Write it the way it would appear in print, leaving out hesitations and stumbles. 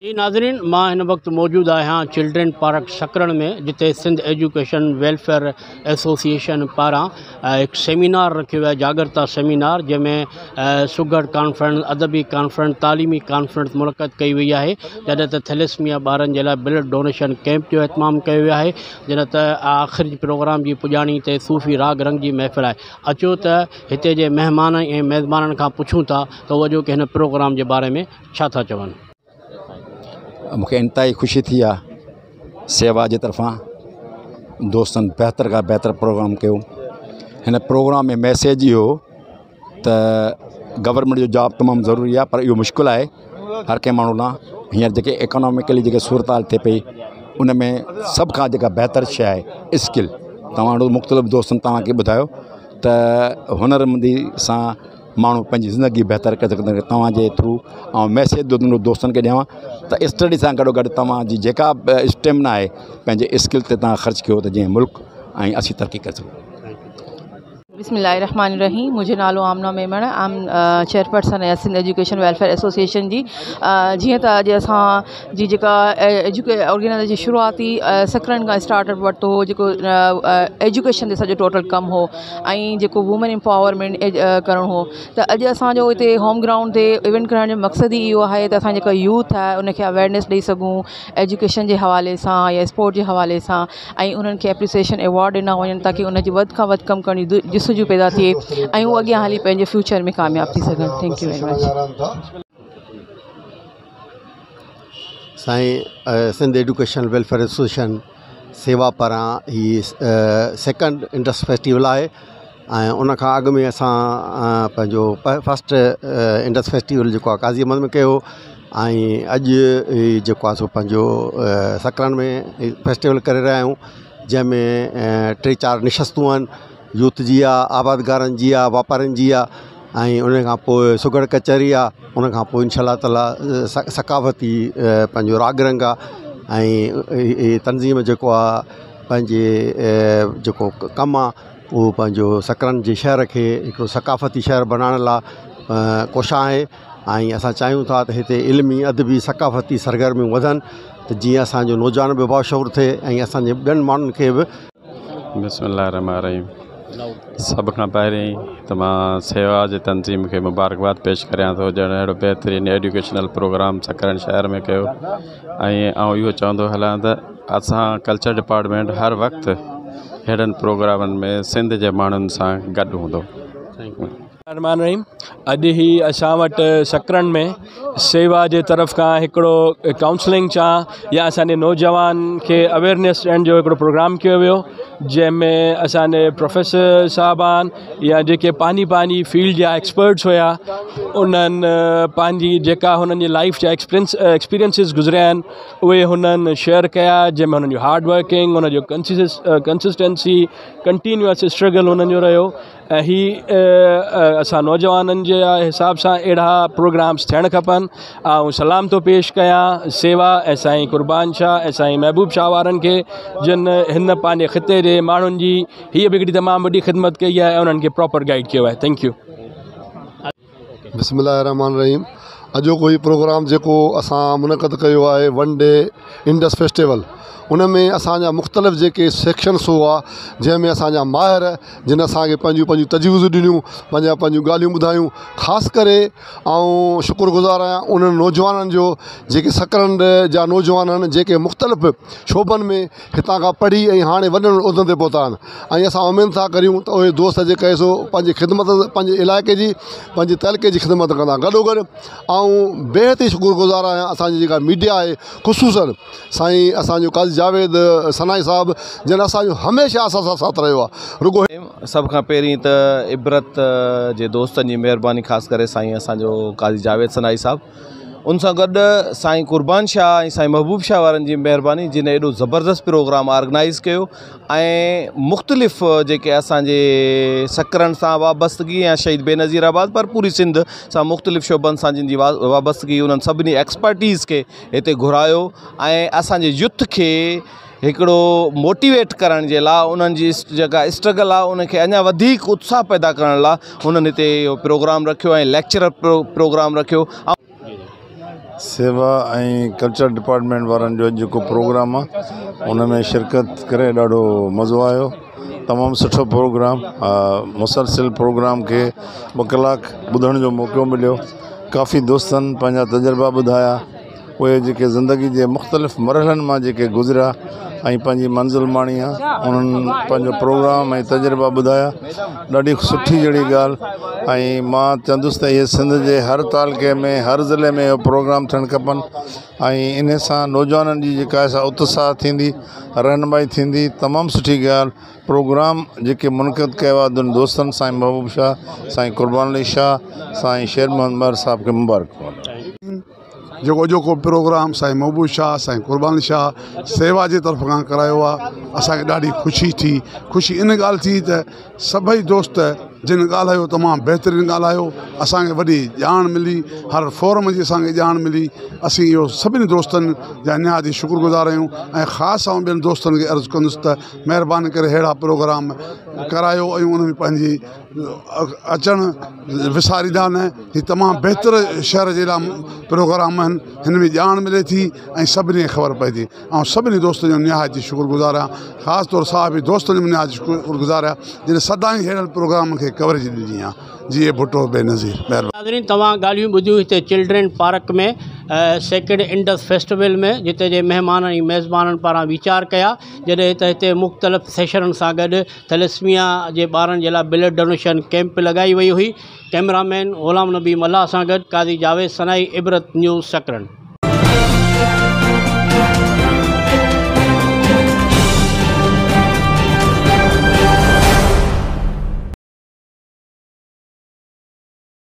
جي ناظرين مان هن وقت موجود آهيان چلڊرين پارڪ سڪرنڊ ۾ جتي سنڌ ايجوڪيشن ويلفيئر ايسوسيئيشن پاران هڪ سيمينار رکيو ويو آهي جاڳرتا سيمينار جنهن ۾ سگهڙ ڪانفرنس ادبي ڪانفرنس تعليمي ڪانفرنس منعقد ڪئي وئي آهي جڏهن ته ٿيليسميا ٻارن جي لاء بلڊ ڊونيشن ڪئمپ جو اهتمام ڪيو ويو آهي جڏهن ته آخر پروگرام جي پڄاڻي تي صوفي راڳ رنگ جي محفل آهي اچو ته هتي جي مهمان ۽ ميزبانن کان پڇون ٿا ته هو اڄوڪي هن پروگرام جي باري ۾ ڇا ٿا چون. مون کي انتهائي خوشي ٿي آهي سيوا جي طرفان دوستن بهتر کان بهتر پروگرام ڪيو هن پروگرام ۾ ميسيج اهو ته گورنمينٽ جو جاب تمام ضروري آهي پر اهو مشڪل آهي هر ڪنهن ماڻهو لاءِ هينئر جيڪي اڪانامڪلي جيڪي صورت حال ٿئي پئي ان ۾ سڀ کان جيڪا بهتر شيءِ آهي اسڪل توهان وٽ مختلف دوستن توهان کي ٻڌايو ته هنرمندي سان ماڻهو پنهنجي زندگي بهتر ڪري سگهندو آهي توهان جي ٿرو ۽ ميسيج ٿو دوستن کي ڏيان ته اسٽڊي سان گڏو گڏ توهان جي جيڪا به اسٽيمنا آهي پنهنجي اسڪل تي توهان خرچ ڪيو ته جيئن ملڪ ۽ اسين ترقي ڪري سگهون. بسم الله الرحمٰن الرحيم منهنجو نالو آمنه ميمڻ آئم چيئرپرسن آهيان سنڌ ايجوڪيشن ويلفيئر ايسوسيئيشن جي جيئن ته اڄ اسان جي جيڪا آرگنائيزيشن جي شروعاتي سڪرنڊ کان اسٽارٽ اپ ورتو هو جيڪو ايجوڪيشن تي سڄو ٽوٽل ڪم هو ۽ جيڪو وومين امپاورمينٽ ڪرڻو هو ته اڄ اسان جو هتي هوم گرائونڊ تي ايونٽ ڪرائڻ جو مقصد ئي اهو آهي ته اسان جيڪا يوٿ آهي ان کي اويئرنيس ڏئي سگهون ايجوڪيشن جي حوالي سان يا اسپورٽ جي حوالي سان ۽ انهن کي ايپريسيئيشن ايوارڊ ڏنا وڃن تاڪه ان جي وڌ کان وڌ ڪم ڪرڻ جي جستجو پيدا ٿئي ۽ هو اڳيان هلي پنهنجي فيوچر ۾ ڪامياب ٿي سگهن thank you very much. سائين سنڌ ايجوڪيشن ويلفيئر ايسوسيئيشن سيوا پاران هي سيڪنڊ انڊس فيسٽيول آهي ۽ ان کان اڳ ۾ اسان پنهنجو فرسٽ انڊس فيسٽيول جيڪو آهي قاضي احمد ۾ ڪيو ۽ اڄ هي جيڪو آهي سو پنهنجو سڪرنڊ ۾ فيسٽيول ڪري رهيا آهيون جنهن ۾ ٽي چار نشستون آهن يوٿ جي آهي آبادگارن جي آهي واپارين جي آهي ۽ ان کان پوءِ سگهڙ ڪچهري آهي ان کان پوءِ انشاء الله تعاليٰ ثقافتي پنهنجو راڳ رنگ آهي ۽ هي تنظيم جيڪو آهي پنهنجي جيڪو ڪم آهي اهو پنهنجو سڪرنڊ جي شهر کي هڪڙو ثقافتي شهر بڻائڻ لاءِ ڪوشان آهي ۽ اسان چاهيون ٿا ته هتي علمي ادبي ثقافتي سرگرميون وڌن ته جيئن اسان جو نوجوان به باشعور ٿئي ۽ اسان جي ٻين ماڻهن کي به بسم الله الرحمٰن الرحيم سڀ کان پهرين ته مان سيوا جي تنظيم کي مبارڪباد پيش ڪريان ٿو ڄڻ اهڙو بهترين ايجوڪيشنل پروگرام سڪرنڊ شهر ۾ ڪيو ۽ آئون اهو چوندو هلان ته اسان ڪلچر ڊپارٽمينٽ هر وقت اهڙن پروگرامن ۾ سنڌ جي ماڻهن سان گڏ هوندو. الرحمٰن الرحيم اڄ هي اسان وٽ سڪرنڊ ۾ سيوا جي طرف کان هڪڙو ڪائونسلنگ چان يا اسان جي نوجوان کي اويئرنيس ڏيڻ جو هڪڙو پروگرام ڪيو ويو جنهن ۾ اسان جي پروفيسر صاحبان يا جيڪي پنهنجي پنهنجي فيلڊ جا ايڪسپرٽس هيا انهن پنهنجي جيڪا هنن جي لائيف جا ايڪسپرينس ايڪسپيرينسز گذريا آهن اهي هنن شيئر ڪيا جنهن ۾ هنن جو هارڊ ورڪنگ هن جو ڪنسسٽنسي ڪنٽينيوس اسٽرگل هنن جو رهيو ۽ هي اسان نوجوانن جي حساب سان اهڙا پروگرامس ٿيڻ کپن آئون سلام ٿو پيش ڪيان سيوا ۽ سائين قربان شاهه ۽ سائين محبوب شاهه وارن کي جن هن پنهنجي خطي جي ماڻهن جي هيءَ به هڪڙي تمام وڏي خدمت ڪئي آهي ۽ انهن کي پراپر گائيڊ ڪيو آهي thank you. بسم الله الرحمن الرحيم اڄوڪو هي پروگرام جيڪو اسان منعقد ڪيو آهي ون ڊي انڊس فيسٽيول ان ۾ اسانجا مختلف جيڪي سيڪشنس هئا جنهن ۾ اسانجا ماهر جن اسانکي پنهنجون پنهنجون تجويزون ڏنيون پنهنجا پنهنجون ڳالهيون ٻڌايون خاص ڪري آئون شڪر گذار آهيان انهن نوجوانن جو جيڪي سڪرنڊ جا نوجوان آهن جيڪي مختلف شعبن ۾ هتان کان پڙهي ۽ هاڻي وڏن عهدن تي پهتا آهن ۽ اسان اميد ٿا ڪريون ته اهي دوست جيڪي سو پنهنجي خدمت پنهنجي علائقي جي پنهنجي تعلقي جي خدمت ڪندا گڏو گڏ آئون بيحد ئي شڪر گذار آهيان اسان جي جيڪا ميڊيا آهي خصوصن سائين اسانجو قاضي جاويد سنائي صاحب جن اسانجو هميشه اسان سان ساٿ رهيو آهي رڳو سڀ کان پهرين ته عبرت جي دوستن جي مهرباني خاص ڪري سائين اسانجو قاضي جاويد سنائي صاحب ان سان گڏ سائين قربان شاهه ۽ سائين محبوب شاهه وارن جي مهرباني جن ايڏو زبردست پروگرام آرگنائيز ڪيو ۽ مختلف جيڪي اسانجي سڪرنڊ سان وابستگي يا شهيد بينظير آباد پر پوري سنڌ سان مختلف شعبن سان جن جي وابستگي انهن سڀني ايڪسپرٽيز کي هتي گهرايو ۽ اسانجي يوٿ کي هڪڙو موٽيويٽ ڪرڻ جي لاء انهن جي جيڪا اسٽرگل آهي ان کي اڃا وڌيڪ اتساهه پيدا ڪرڻ لاء هنن هتي اهو پروگرام رکيو ۽ ليڪچر پروگرام رکيو. سيوا ۽ ڪلچر ڊپارٽمينٽ وارن جو جيڪو پروگرام آ ان ۾ شرڪت ڪري ڏاڍو مزو آيو تمام سٺو پروگرام مسلسل پروگرام کي ٻه ڪلاڪ ٻڌڻ جو موقعو مليو ڪافي دوستن پنهنجا تجربا ٻڌايا اهي جيڪي زندگي جي مختلف مرحلن مان جيڪي گذريا ۽ پنهنجي منزل ماڻي آ انهن پنهنجو پروگرام ۽ تجربا ٻڌايا ڏاڍي سٺي جهڙي ڳالهه ۽ مان چوندس ته اهي سنڌ جي هر تعلقي ۾ هر ضلعي ۾ اهي پروگرام ٿيڻ کپن ۽ ان سان نوجوانن جي جيڪا آهي سا اتساهه ٿيندي رهنمائي ٿيندي تمام سٺي ڳالهه پروگرام جيڪي منعقد ڪيو آهي تن دوستن سائين محبوب شاهه سائين قربان علي شاهه سائين شير محمد مهر صاحب کي مبارڪباد. جيڪو اڄوڪو پروگرام سائين محبوب شاهه سائين قربان علي شاهه سيوا جي طرف کان ڪرايو آهي اسان کي ڏاڍي خوشي ٿي خوشي ان ڳالهه ٿي ته سڀئي دوست جن ڳالهايو تمام بهترين ڳالهايو اسان کي وڏي ڄاڻ ملي هر فورم جي اسان کي ڄاڻ ملي اسين اهو سڀني دوستن جا نهايت ئي شڪر گذار آهيون ۽ خاص آئون ٻين دوستن کي عرض ڪندس ته مهرباني ڪري اهڙا پروگرام ڪرايو ۽ ان ۾ پنهنجي اچڻ وساريندا نه هي تمام بهتر شهر جي لاءِ پروگرام آهن هن ۾ ڄاڻ ملي ٿي ۽ سڀني کي خبر پئي ٿي ۽ سڀني دوستن جو نهايت ئي شڪر گذار آهيان خاص طور صحافي دوستن جو نهايت شڪر گذار آهيان جن سدائين اهڙن پروگرامن کي ڪوريج ڏني آهي جيئي ڀٽو بينظير مهرباني. ناظرين توهان ڳالهيون ٻڌيون هتي children park ۾ second Indus festival ۾ جتي جي مهمانن ۽ ميزبانن پاران ويچار ڪيا جڏهن ته هتي مختلف سيشنن سان گڏ ٿيليسميا جي ٻارن جي لاء بلڊ ڊونيشن ڪئمپ لڳائي وئي هئي ڪئميرا مين غلام نبي ملاح سان گڏ قاضي جاويد سنائي عبرت نيوز سڪرنڊ.